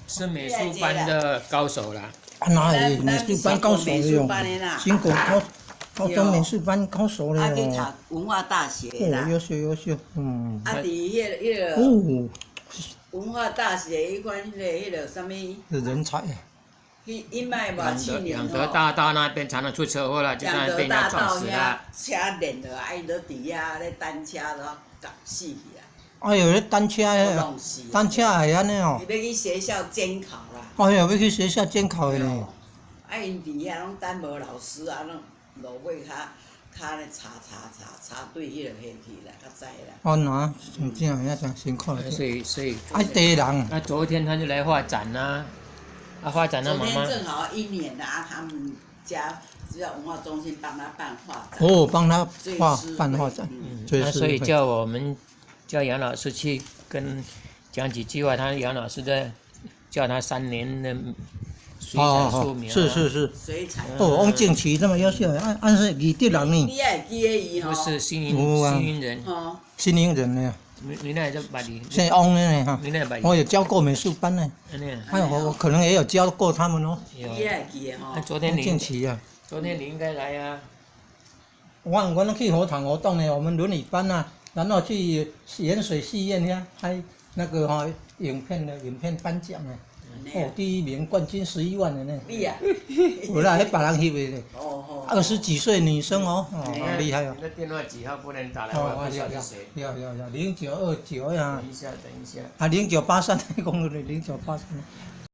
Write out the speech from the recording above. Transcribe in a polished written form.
是美術班的高手啦。啊，哪會美術班高手喲？新國高中美術班高手啊，去了。讀文化大學啦。哦，優秀優秀，嗯。啊，佇彼個文化大學彼款彼個啥物？是人才。伊伊賣無去年仰德大道那邊常常出車禍了，就在被人家撞死了。車連落來，伊都佇遐咧單車都軋死去啊！哎喲，咧單車，單車會按呢哦。伊欲去學校監考啦。哎喲，欲去學校監考的呢。啊，𪜶佇遐攏等無老師啊，攏路尾較較咧查查查查對彼個下去啦，較知啦。哦，那真正遐真辛苦。所以。啊，地人。那昨天他就來畫展啦，啊，畫展他媽媽。昨天正好一年啊，他們家只要文化中心幫他辦畫展。哦，幫他畫辦畫展。嗯。所以叫我們叫楊老師去跟講幾句話，他楊老師在教他3年的水彩素描。是是是。水彩。哦，王靜琪這麼優秀，按按是義德人呢。你也會記得伊吼？不是新營新營人。新營人呢？你那就把你。姓翁的呢哈。你那把。我有教過美術班呢。哎，我可能也有教過他們哦。你也會記得吼？昨天你。靜琪啊。昨天你應該來啊。我攏去火場活動呢，我們倫理班啊，然後去鹽水戲院遐拍那個哈影片的影片頒獎呢。哦，第一名冠軍11萬的呢。你啊？有啦，彼別人翕的咧。20幾歲女生哦，哦，好厲害哦。那電話幾號不能打來？我不曉得是誰。要要要，0929呀。等一下，等一下。啊，0983，講的0983。